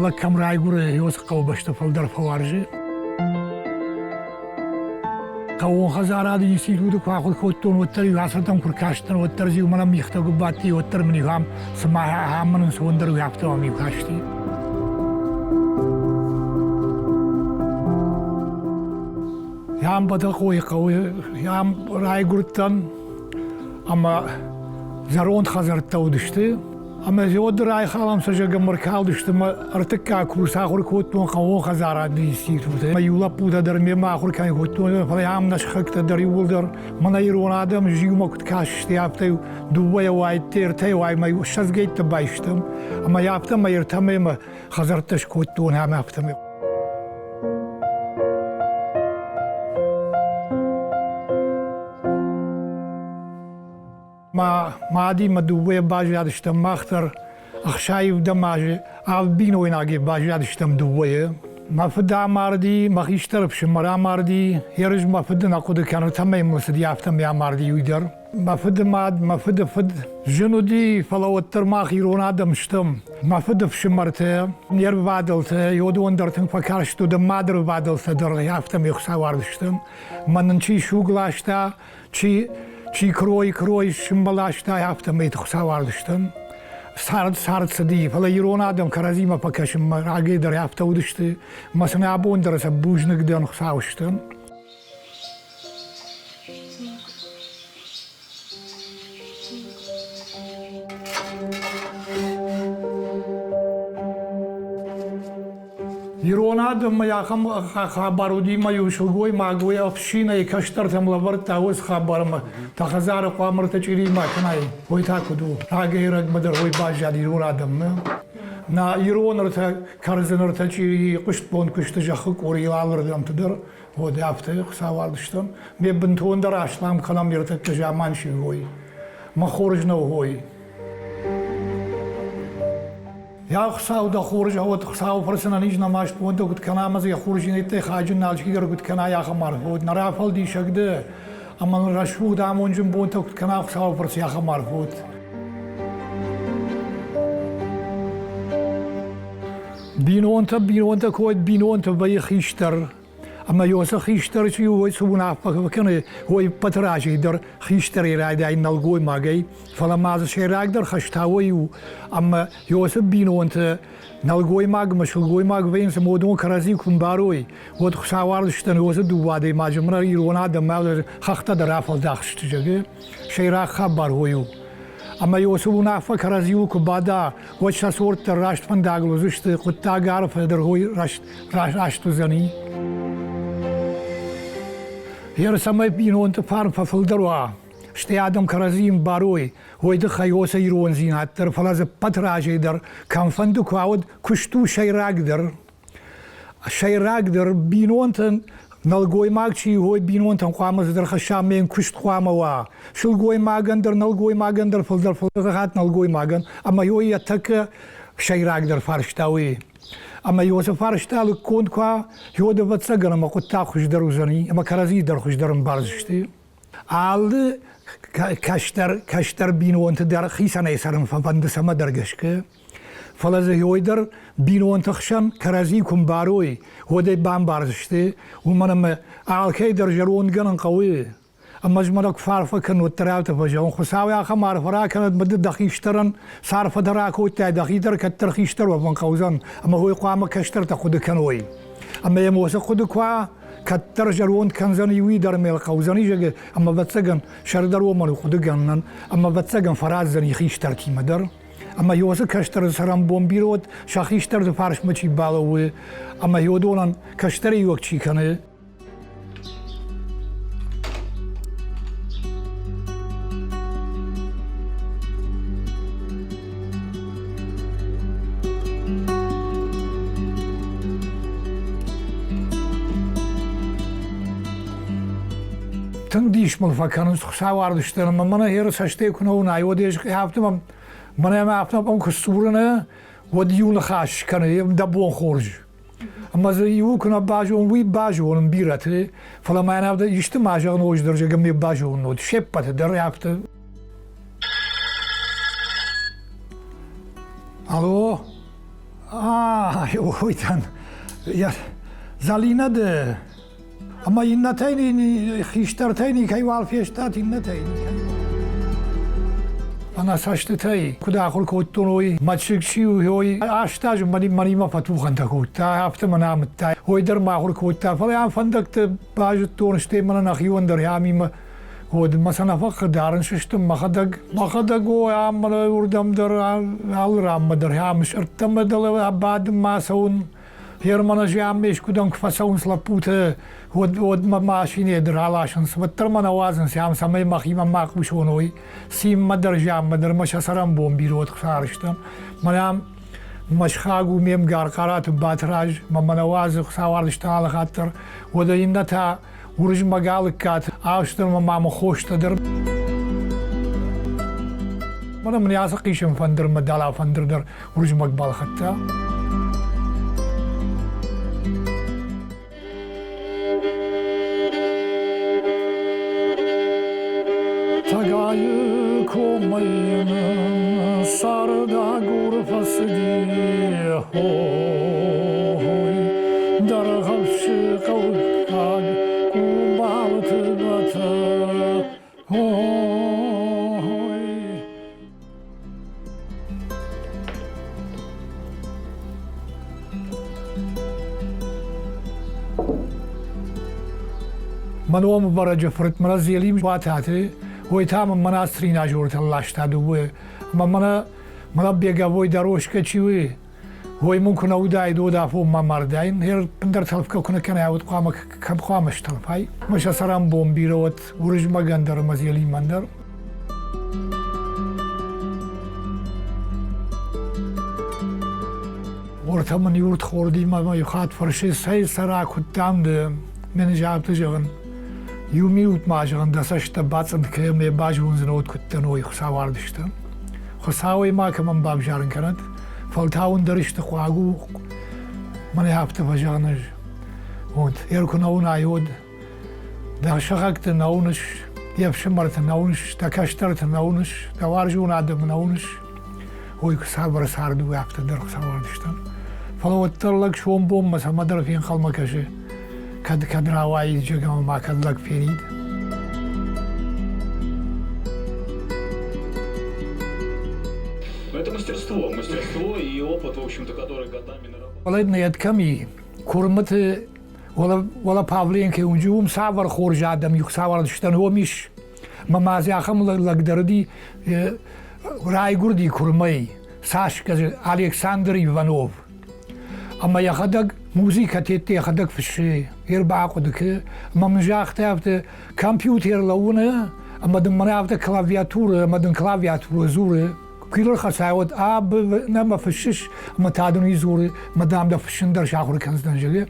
Лӕг кӕм райгуыры, уыцы хъӕубӕсты фылдӕр фӕуарзы. Хъӕууон хӕдзарады институты куы ахуыр кодтон, уӕддӕр-иу ацырдӕм куы ркастӕн, уӕддӕр дзы-иу мӕнӕн мигътӕ куы бадти, уӕддӕр мын-иу ам, цыма ахӕм мын ӕнцондӕр уый, афтӕ мӕм-иу касти. Ам Бӕтӕхъойы хъӕуы ам райгуырдтӕн ӕмӕ зӕронд хӕдзӕрттӕ уыдысты. Ӕмӕ зиоды райхалӕм сӕ зӕгъӕм ӕркалдысты мӕ ӕртыккаг курс ахуыр кодтон хъӕууон хӕдзарады институты. Мӕ иу лӕппутӕ дӕр мемӕ ахуыр кӕй кодтон, фӕлӕ ам нӕ сыхӕгтӕ дӕр иууылдӕр мӕнӕ ирон адӕм зиумӕ куыд кастысты, афтӕ дыууӕйӕ уайдты, ӕртӕйӕ уай мӕ ссӕдзгӕйттӕ байстам. Ӕмӕ афтӕмӕй ӕртӕмӕй мӕ хӕдзӕрттӕ скодтон ӕмӕ афтӕмӕй. Мӕ мадимӕ дыууӕ баззадыстӕм мах дӕр ӕхсайӕвдӕм азы авд бинойнагӕй баззадыстӕм дыууӕйы. Мӕ фыд амарди, мӕ хистӕр ӕфсымӕр амарди, ерыс мӕ фыды нӕ хъуыды кӕны, цӕмӕй мыл цыди, афтӕмӕй амарди уый дӕр. Мӕ фыды мад, мӕ фыды фыд зын уыди, фӕлӕ уӕддӕр мах ирон адӕм стӕм. Мӕ фыды фсымӕртӕ, не рвадӕлтӕ, уыдон дӕр тынг фӕкарст уыд, мады рвадӕлтӕ дӕр афтӕмӕй хуыцауард стӕм. Мӕн нын чи суг ласта, чи, чи крой, крой сымбӕласта, афтӕмӕй хуыцауард стӕм. Цард цард цыди, фӕлӕ ирон адӕм кӕрӕдзимӕ фӕкӕсынмӕ рагӕй дӕр афтӕ уыдысты, мӕ сын абон дӕр сӕ бузныг дӕн хуыцау стӕм. Ирон адӕммӕ ахӕм хабар уыди, мӕ-иу сылгоймаг уый ӕфсинӕй кӕстӕртӕм лӕвӕрдта уыцы хабармӕ, та хӕдзары хъуамӕ ртӕ чъиримӕ кӕнай. Уый та куыд у? Рагӕй-рӕгмӕ дӕр уый баззад ирон адӕммӕ. Нӕ ирон ӕртӕ кӕрдзын ӕртӕ чъирийы хъуыстгонд куысты зӕххы къорийыл алырдӕмты дӕр, уӕд афтӕ хуыцауард стӕм. Ме бынтондӕр аслам кӕнӕм ӕртӕккӕ заман сиой. Мӕ хорз нӕу хой. Йа Хуыцау дӕ хорз уӕд, Хуыцауы фӕрцы нӕ низ нӕ маст уӕд куыд кӕна ӕмӕ дзы йӕ хорздзинӕдтӕй хайджын алчидӕр куыд кӕна, ахӕм арфӕ уӕд. Нӕ рафӕлдисӕг дӕ ӕмӕ нын рӕсугъд амонджын бонтӕ куыд кӕна, Хуыцауы фӕрцы ахӕм арфӕ уӕд. Бинонтӕ, бинонтӕ куы уӕд бинонтӕ вӕййы хистӕр Ӕмӕ Иосиф хистӕр чи у, уый цы уынаффӕ кӕны, уый ӕппӕты разӕй дӕр хистӕрӕй райдайы нӕлгоймагӕй, фӕлӕ ма дзы сӕйрагдӕр хӕс та уый у, ӕмӕ Иосиф бинонты нӕлгоймаг ӕмӕ сылгоймаг вӕййынц ӕмӕ уыдон кӕрӕдзи куы мбарой, уӕд хуыцауарзтӕн уыцы дыууӕ адӕймаджы мӕнӕ ирон адӕммӕ хӕхтӕ дӕр афӕлдӕхсты, зӕгъы. Сӕйраг хабар уый у. Ӕмӕ Иосиф уынаффӕ кӕрӕдзиуыл куы бада, уӕд сӕ цорд дӕр раст фӕндагыл уыдзысты, хъуыддаг арфӕ дӕр раст раст уыдзӕни. Ер цӕмӕй бинонты фарн фӕфылдӕр уа, стӕй адӕм кӕрӕдзийы мбарой, уый тыххӕй уыцы ирондзинад дӕр, фӕлӕ дзы ӕппӕт разӕй дӕр кӕмфӕнды куы ауд, куыст у сӕйрагдӕр. Сӕйрагдӕр бинонтӕн нӕлгоймаг чи уой, бинонтӕн хъуамӕ цыдӕр хӕсса ӕмӕ куыст хъуамӕ уа. Сылгоймагӕн дӕр, нӕлгоймагӕн дӕр фылдӕр фылдӕр хатт нӕлгоймагӕн, ӕмӕ йӕ тӕккӕ сӕйрагдӕр фарста уый. Ӕмӕ Иосиф фарста лыггонд куы уа, уӕд, ӕвӕццӕгӕн, ӕмӕ хъуыддаг хуыздӕр уыдзӕни, ӕмӕ кӕрӕдзийы дӕр хуыздӕр ӕмбардзысты. Алы кӕстӕр, кӕстӕр бинонты дӕр хицӕнӕй цӕрын фӕфӕнды цӕмӕдӕр гӕсгӕ. Фӕлӕ дзы иой дӕр бинонты хсӕн кӕрӕдзи куы мбарой, уӕд ӕй бамбардзысты, уымӕн ӕмӕ алкӕй дӕр зӕрондгӕнӕн хъӕуы. Ӕмӕ ӕз мӕнӕ куы фӕарфӕ кӕнон, уӕддӕр афтӕ фӕзӕгъын, Хуыцау ахӕм арфӕ ракӕнӕд мӕ ды дӕ хистӕрӕн, цы арфӕ дӕ ракодтай, дӕхи дӕр кӕддӕр хистӕр уӕвын хъӕудзӕн, ӕмӕ уый хъуамӕ кӕстӕртӕ хъуыды кӕной. Ӕмӕ йӕм уыцы хъуыды куы уа, кӕддӕр зӕронд кӕндзӕн иуи дӕр ӕмӕ йыл хъӕудзӕни, зӕгъы, ӕмӕ ӕвӕццӕгӕн, сӕрдар уымӕн у хъуыдыгӕнӕн, ӕмӕ ӕвӕццӕгӕн фӕраздзӕни хистӕртимӕ дӕр. Ӕмӕ уыцы кӕстӕры цӕрӕнбон бирӕ уыд, сӕ хистӕрты фарсмӕ чи балӕууы, ӕмӕ уыдонӕн кӕстӕриуӕг чи кӕны. Тынг дис мыл фӕкӕнынц хуыцауардыстӕн ӕмӕ мӕнӕ еры цӕстӕй куы нӕ уынай, уӕд ӕз афтӕ мӕм мӕнӕ мӕ афтӕ куы сдзурын, уӕд иу ныхас кӕны, дӕ бон хорз. Ӕмӕ дзы иуы куы нӕ базон, уый базонын бирӕты, фӕлӕ мӕнӕ исты ма зӕгъын ноджыдӕр зӕгъын ме базонын уыд се ппӕты дӕр афтӕ. Алло? Ойтан, Залина ды ӕмӕ иннӕтӕй хистӕртӕй никӕйуал фестад, иннӕтӕй никӕй. Ӕнӕ цӕстытӕй куыд ахуыр кодтон, уый мӕ чызг чи у, уый 8 азы мӕнимӕ фӕтухӕнтӕ кодта, афтӕ мӕ амыдта. Уый дӕр мӕ ахуыр кодта, фӕлӕ ам фӕндӕгты базыдтон, стӕй мӕнӕ нӕхион дӕр амимӕ уӕд мӕ сӕ нӕ фӕхъыгдарын сыстым мӕхӕдӕг. Мӕхӕдӕг о, ам уырдӕм дӕр, алы ранмӕ дӕр, ам сӕрдтӕмӕ дӕр бадынмӕ цӕуын. Германы зианмӕ искуыдӕм куы фӕцӕуынц лӕппутӕ, уӕд, уӕд мӕ машинӕйы дӕр аласынц, уӕддӕр мӕ нӕ уадзынц ам, цӕмӕй мӕхимӕ ма хъусон, уый. Цинмӕ дӕр, зианмӕ дӕр мӕ сӕ цӕрӕнбон бирӕ уӕд сарӕзтам. Мӕнӕ ам мӕ сыхаг у ме мгар Хъараты Батыраз, мӕ мӕ нӕ уадзы, Хуыцау ардыстӕн алы хатт дӕр. Уӕдӕ иннӕтӕ Уырызмӕг Алыккаты астӕумӕ ма мӕ хостӕ дӕр. Мӕнӕ мын ацы хъисын фӕндырмӕ дӕлӕ фӕндыр дӕр Уырызмӕг балхӕдта. Тӕгайы комӕй цардагур фӕцыди, хой, Дӕргъӕвсы хъӕуккаг Къубалты Батыр, ой. Мӕ номы бӕрӕджы фырт мӕнӕ Зелим Уататы, уый та мын мӕнӕ тренажертӕ ласта дыууӕ. Ӕмӕ мӕнӕ мӕнӕ беговой дорожкӕ чи у, уый мын куы нӕ уыдаид, уӕд афонмӕ мардаин. Ӕппындӕр тӕлфгӕ куы нӕ кӕнай, уӕд хъуамӕ кӕм хъуамӕ стӕлфай? Мӕ сӕ цӕрӕнбон бирӕ уӕд Уырызмӕгӕн дӕр ӕмӕ Зелимӕн дӕр. Уӕртӕ мын иу рдхордимӕ мӕ иу хатт фӕрсы, цӕй цӕра, куыд дам ды? Мӕн загъта, зӕгъын, иу минут ма, зӕгъын, дӕ цӕст бацъынд кӕ ӕмӕ базондзынӕ, уӕд куыд дӕн, ой, Хуыцау ардыстӕн. Хуыцауӕй ма кӕмӕн бавзарын кӕнӕд, фӕлтау ын дӕр исты хъуаг у, мӕнӕ афтӕ фӕзӕгъын ӕз. Вот, ӕркуы нӕ уынай, уӕд Дӕ сыхӕгты нӕ уыныс, де фсымӕрты нӕ уыныс, дӕ кӕстӕрты нӕ уыныс, дӕ уарзон адӕмы нӕ уыныс. Ой, цавӕр цард у, афтӕ дӕр Хуыцауардыстӕн. Фӕлӕ уӕддӕр лӕг сомбонмӕ цӕмӕдӕр фенхъӕлмӕ кӕсы, кӕд кӕд рауайид зӕгъ ма кӕд лӕг фенид. Это мастерство, мастерство и опыт, в общем-то, который годами наработан. Фӕлӕ нӕ кӕм и, куырмыты Уӕлӕ Павленко уынджы уым цавӕр хорз адӕм и, цавӕр стӕн уым ис. Мӕ ма дзы ахӕм лӕг дӕр уыди, райгуырди куырмӕй, Сашка Александр Иванов. Ӕмӕ йӕхӕдӕг музыкӕ тетте йӕхӕдӕг фыссы, ӕрбахъуыды кӕны. Ӕмӕ мын загъта афтӕ, компьютер лӕууыны, ӕмӕ дын мӕнӕ афтӕ клавиатурӕ, ӕмӕ дын клавиатурӕ дзуры. Куы рхӕцай, уӕд а, б, нӕ мӕ фыссыс, ӕмӕ та дын уый дзуры, мӕ дам дӕ фыссын дӕр сахуыр кӕндзынӕн, зӕгъы.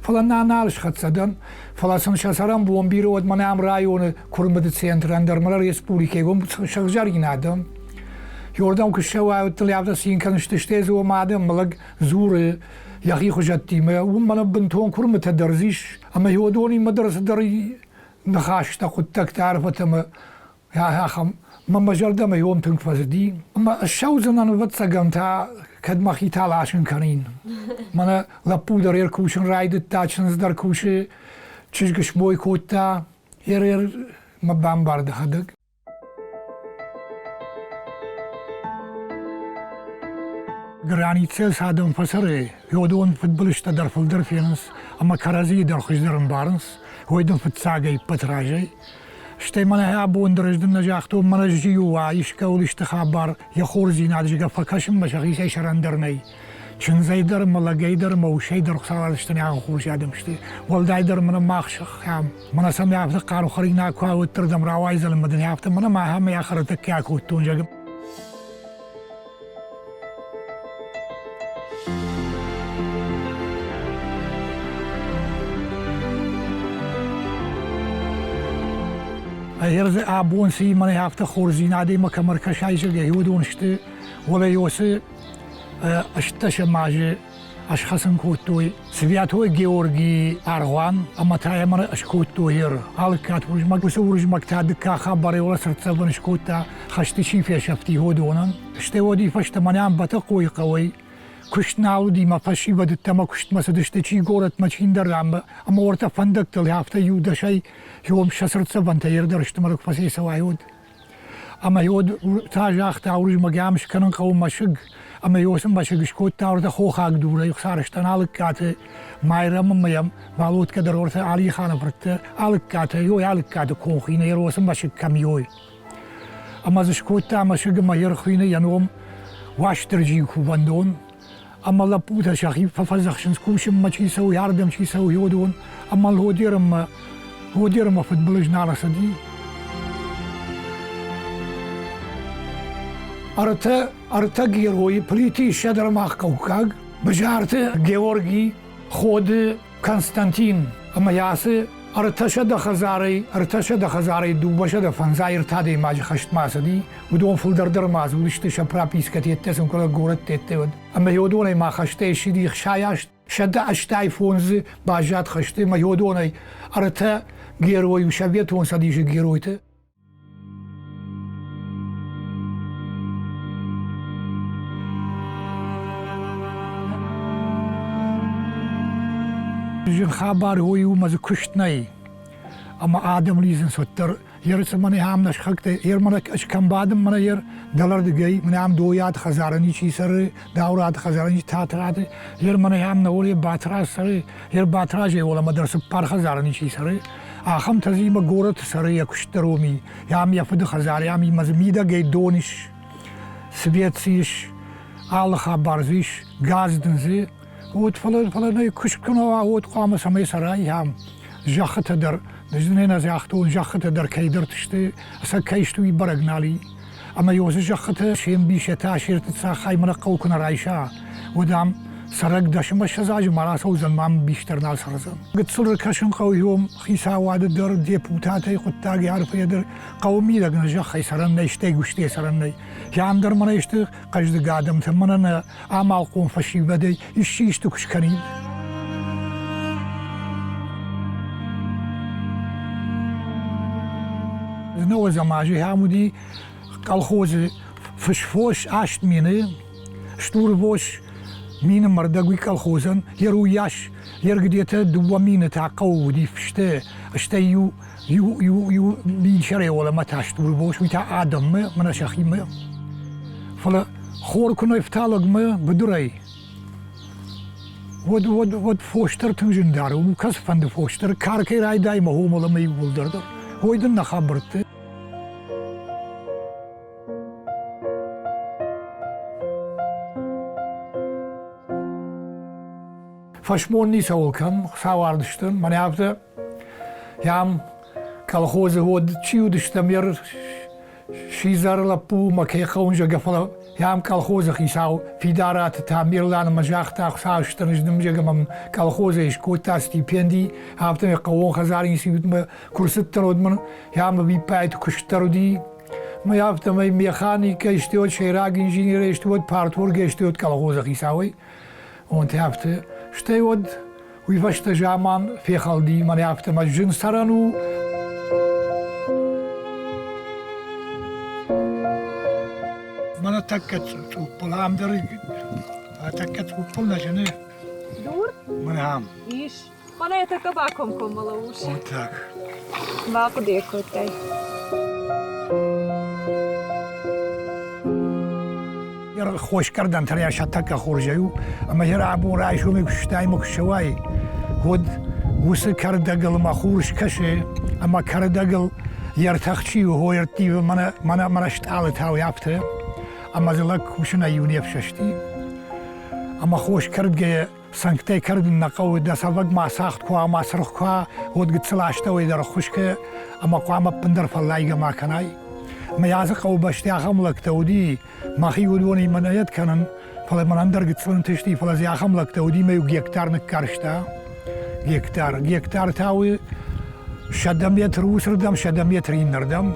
Фӕлӕ нӕ нал схӕццӕ дӕн, фӕлӕ сын сӕ цӕрӕнбон бирӕ уӕд мӕнӕ ам районы куырмыды центрӕн дӕр мӕнӕ республикӕйы уым сыгъзӕрин адӕм. Иордӕм куы ссӕуай, уӕд дыл афтӕ цин кӕныс, стӕй дзы уым адӕм лӕг дзуры йӕхи хуызӕттимӕ. Уым мӕнӕ бынтон куырмытӕ дӕр ис, ӕмӕ уыдонимӕ дӕр цыдӕр ныхӕстӕ, хъуыддӕгтӕ, арфӕтӕ ӕмӕ ахӕм мӕ мӕ зӕрдӕмӕ иом тынг фӕцыди. Ӕмӕ ссӕудзынӕн, ӕвӕццӕгӕн та, кӕд мӕхи та ласын кӕнин. Мӕнӕ лӕппу дӕр ӕркусын райдыдта, чындз дӕр кусы, чызг смой кодта, ӕр мӕ бамбар дӕхӕдӕг. Границӕ цы адӕм фӕцӕры, уыдон фыдбылызтӕ дӕр фылдӕр фенынц ӕмӕ кӕрӕдзийы дӕр хуыздӕр ӕмбарынц. Уый дын фыццагӕй ӕппӕт разӕй. Стӕй мӕнӕ абон дӕр ӕз дын нӕ загътон, мӕнӕ зиу уа, искӕуыл исты хабар, йӕ хорздзинад зӕгъгӕ, фӕкӕсынмӕ сӕхицӕй сӕрӕндӕр нӕй. Чындзӕй дӕр ӕмӕ лӕгӕй дӕр ӕмӕ усӕй дӕр Хуыцауарзтӕн ахӕм хорз адӕм сты. Уӕлдайдӕр мӕнӕ мах сыхӕм. Мӕнӕ сӕм афтӕ хъару хӕринаг куы уӕддӕрдӕм рауайдзӕн ӕмӕ дын афтӕ мӕнӕ ма ахӕмӕй ахӕрӕтӕккӕ акодтон, зӕгъ. Ӕрдзы абон цы мӕнӕ афтӕ хорздзинадӕй мӕ кӕм ӕркӕсай, зӕгъгӕ, уыдон сты, уӕлӕ уыцы 18 азы ӕсхӕцын кодтой Святой Георгийы аргъуан ӕмӕ та йӕм скодтой ер Алыккаты Уырызмӕг. Уыцы Уырызмӕг та дыккаг хабарӕй уӕлӕ цыртдзӕвӕн скодта, хӕсты чи фесӕфти, уыдонӕн. Стӕй уӕди фӕстӕ мӕнӕ ам Бӕтӕхъойы хъӕуӕй. Куыст нал уыди мӕ фӕсивӕд ӕддӕмӕ куыстмӕ цыдысты чи горӕтмӕ, чи ӕндӕрдӕм ӕмӕ уӕртӕ фӕндӕгтыл афтӕ иу дӕсӕй иом сӕ цыртдзӕвӕнтӕ ердӕр сты мӕ куы фӕцӕйцӕуай, уӕд. Ӕмӕ уӕд та загъта Уырызмӕг, ам скӕнын хъӕуы мӕсыг. Ӕмӕ уыцы мӕсыг скодта уӕртӕ хохаг дурӕй Хуыцарыстӕн Алыккаты Майрӕм ӕмӕ йӕм Валодкӕ дӕр уӕртӕ Алиханы фырттӕ Алыккаты, ой, Алыккаты кохины йӕ уыцы мӕсыг кӕм и, Ӕмӕ дзы скодта мӕсыг ӕмӕ йе рхуины йӕ ном Уастырджийы кувӕндон. Ӕмӕ лӕппутӕ сӕхи фӕфӕдзӕхсынц кусынмӕ чи цӕуы, ардӕм чи цӕуы, уыдон. Ӕмӕ Лодермӕ, Лодермӕ фыдбылыз нал ӕрцыди. Ӕртӕ, ӕртӕ геройы Плиты Иссӕ дӕр мах хъӕуккаг, Бызарты Георги, Ходы Константин ӕмӕ йӕ ацы 300 хӕдзарӕй 300 хӕдзарӕй 250 ӕртӕ адӕймаджы хӕстмӕ ацыди, уыдон фылдӕр дӕр ма дзы уыдысты сӕ пропискӕтӕ йедтӕ сын куы горӕтты йедтӕ уыд. Ӕмӕ уыдонӕй ма хӕстӕй ссыди 68 185 дзы баззад хӕсты ӕмӕ уыдонӕй ӕртӕ герой у Советон Цӕдисы геройты. Зын хабар уый у, ӕмӕ дзы куыст нӕй. Ӕмӕ адӕм лидзынц уӕддӕр. Ер мӕнӕ ам нӕ сыхӕгтӕ, ер мӕнӕ ӕз кӕм бадын, мӕнӕ ер дӕлӕрдыгӕй, мӕнӕ ам Дойаты хӕдзары ничи цӕры, Дауыраты хӕдзары ничи, Татраты, ер мӕнӕ ам нӕ уӕле Батрадз цӕры, ер Батразӕй уӕлӕмӕ дӕр цыппар хӕдзары ничи цӕры. Ахӕмтӕ дзы имӕ горӕты цӕры йӕ куыст дӕр уым и. Ам йӕ фыды хӕдзар, ам имӕ дзы мидӕгӕй дон ис, свет дзы ис, алы хабар дзы ис, газ дын дзы. Уӕд фӕлӕ, фӕлӕ нӕ куыст куы нӕ уа, уӕд хъуамӕ цӕмӕй цӕрай ам. Зӕххытӕ дӕр, нӕ нӕ загътон, зӕххытӕ дӕр кӕйдӕрты сты, сӕ кӕй сты, уый бӕрӕг нал и. Ӕмӕ уыцы зӕххыты се мбис та се ртыццӕгхай мӕнӕ хъӕу куы нӕ райса, уӕд ам цӕрӕг дӕсмӕ азы ма рацӕудзӕн, ма ӕмбис дӕр нал цӕрдзӕн. Гыццыл ркӕсын хъӕуы иом хицауады дӕр, депутатӕй хъуыддаг арфӕйӕ дӕр хъӕуы мидӕг нӕ зӕххӕй цӕрӕн нӕй, стӕй гуыстӕй цӕрӕн нӕй. Ам дӕр мӕнӕ сты хъӕздыг адӕмтӕ, мӕнӕ нӕ амалхъом фӕсивӕдӕй исчи исты куы скӕнид. Нӕуӕдзӕм азы ахӕм уыди колхозы фысфос 8 000-ы, стурвос мины мӕрдӕг уый колхозӕн, йе руйас, йе где-то 2 000 та хъӕуы уыди фысты, стӕй иу иу иу иу мин сӕрӕй уӕлӕмӕ та стурвос, уый та адӕммӕ, мӕнӕ сӕхимӕ. Фӕлӕ хор куы нӕ фта лӕгмӕ быдырӕй, уӕд, уӕд, уӕд фос дӕр тынг зын дары. У кӕцыфӕнды фос дӕр каркӕй райдай мӕ хомыл ӕмӕ иууылдӕр дӕр. Ой дын нӕ хабӕртты. Фӕсмон ницӕуыл кӕн, Хуыцау ардыстӕн, мӕнӕ афтӕ ам колхозы уӕд чи уыдыстӕм, сидзӕр лӕппу мӕ кӕй хъӕуын, зӕгъгӕ, фӕлӕ ам колхозы хицау Фидараты Тамерлан ӕмӕ загъта, Хуыцау стыр зӕгъгӕ, мӕм колхозӕй скодта стипенди, афтӕмӕй хъӕууон хӕдзары институтмӕ куы рцыдтӕн, уӕд мын ам ӕвиппайды куыст дӕр уыди. Мӕ афтӕмӕй механикӕй сты, уӕд сӕйраг инженерӕй сты, уӕд парторгӕй сты, уӕд колхозы хицауӕй. Онтӕ афтӕ. Стӕй уӕд уый фӕстӕ заман фехӕлди, мӕнӕ афтӕмӕй зын цӕрӕн у. Мӕнӕ тӕккӕ цъуппыл ам дӕр тӕккӕ цъуппыл нӕ зыны. Дур? Мӕнӕ ам. Ис. Мӕнӕ йӕ тӕккӕ бакомкоммӕ лӕууыс. Вот так. Бахъуыды кодтай. Хосгӕрдӕнтӕ сӕ тӕккӕ хорзӕй у, ӕмӕ йӕ абон райсомӕй куы стай ӕмӕ куы ссӕуай, уӕд уыцы кӕрдӕгыл мӕ хур скӕсы, ӕмӕ кӕрдӕгыл йе ртӕх чи у, хой ӕрттивы мӕнӕ, мӕнӕ, мӕнӕ стъалытау афтӕ, ӕмӕ дзы лӕг кусынӕй иу не фсӕсти. Ӕмӕ хос кӕрдгӕйӕ цӕнгтӕй кӕрдын нӕ хъӕуы, дӕ цӕвӕг ма цагъд куы уа, ма цыргъ куы уа, уӕд гыццыл астӕуӕй дӕр ӕххуыс кӕ, ӕмӕ хъуамӕ ӕппындӕр фӕллайгӕ ма кӕнай. Мӕ ацы хъӕубӕсты ахӕм лӕгтӕ уыди, мӕхи уыдонимӕ нӕ йед кӕнын, фӕлӕ мӕн ӕндӕр гыццыл ӕнтысти, фӕлӕ дзы ахӕм лӕгтӕ уыди, мӕ иу гектар ныккарста. Гектар. Гектар та у 100 метры уыцырдӕм, 100 метры иннӕрдӕм.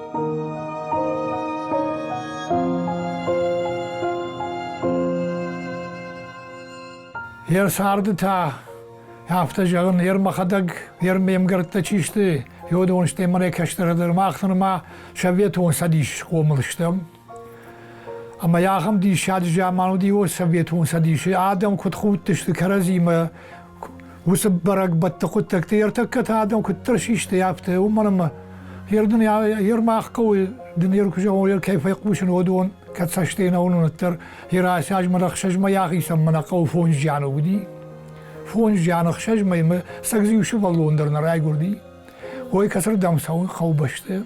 Йе рцарды та афтӕ зӕгъын, йе мӕхӕдӕг, йе ме мгӕрттӕ чи сты, уыдон сты мӕнӕ кӕстӕры дӕр. Мах нырма Советон Цӕдис схъомыл стӕм. Ӕмӕ ахӕм диссаджы заман уыди Советон Цӕдисы, адӕм куыд худтысты кӕрӕдзимӕ, уыцы бӕрӕгбӕтты хъуыддӕгты ӕртӕккӕ та адӕм куыддӕр систы, афтӕ, уымӕн ӕмӕ ер дын ер мах хъӕуы дын ер куы зӕгъон, ер кӕй фӕхъусын, уыдон кӕд цӕстӕй нӕ уынын, уӕддӕр ер ацы аз мӕнӕ ӕхсӕзмӕ йӕхицӕн мӕнӕ хъӕуы фондз зианы уыди. Фондз зианы ӕхсӕзмӕ мӕ цӕг дзы иу сывӕллон дӕр нӕ райгуырди. Ой, кӕцырдӕм цӕуын хъӕубӕсты.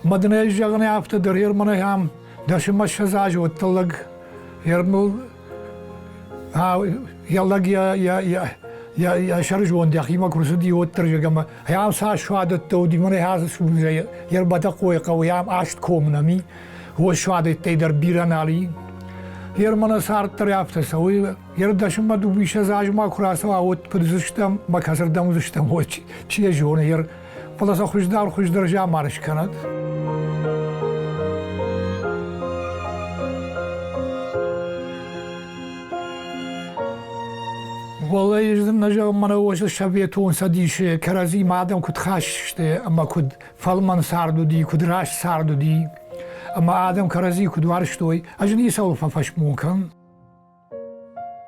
Мӕ дын ӕй зӕгъын афтӕ дӕр ер мӕнӕ ам дӕсымӕ ссӕдз азы уӕдта лӕг ер мыл йӕ лӕг йӕ сӕрызонд йӕхимӕ куы рцыди, уӕддӕр зӕгъ ӕмӕ ам цас суадӕттӕ уыди, мӕнӕ ацы йе рбатӕхъойы хъӕуы ам аст комы нӕм и, уӕд суадӕттӕй дӕр бирӕ нал и. Ер мӕнӕ цард дӕр афтӕ цӕуы, ер дӕсымӕ дыууиссӕдз азмӕ куы рацӕуа, уӕд куыд уыдзыстӕм, мӕ кӕцырдӕм уыдзыстӕм, уӕд чи йӕ зоны, ер фӕлӕ сӕ хуыздӕр хуыздӕр заман скӕнӕд. Уӕлӕ нӕ зӕгъын, мӕнӕ уыцы Советон Цӕдисы кӕрӕдзимӕ адӕм куыд хӕссысты ӕмӕ куыд фӕлмӕн цард уыди, куыд раст цард уыди, ӕмӕ адӕм кӕрӕдзи куыд уарзтой, ӕз ницӕуыл фӕфӕсмон кӕнын.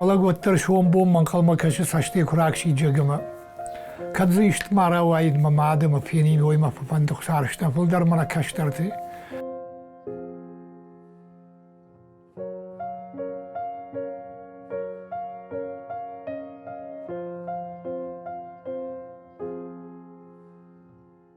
Лӕг уӕддӕр сомбонмӕ ӕнхъӕлмӕ кӕсы цӕстӕй куы раксиджӕг ӕмӕ кӕд дзы исты ма рауаид мӕ мад ӕмӕ фенин, уой мӕ фӕфӕнды Хуыцарыстӕн фылдӕр мӕнӕ кӕстӕрты.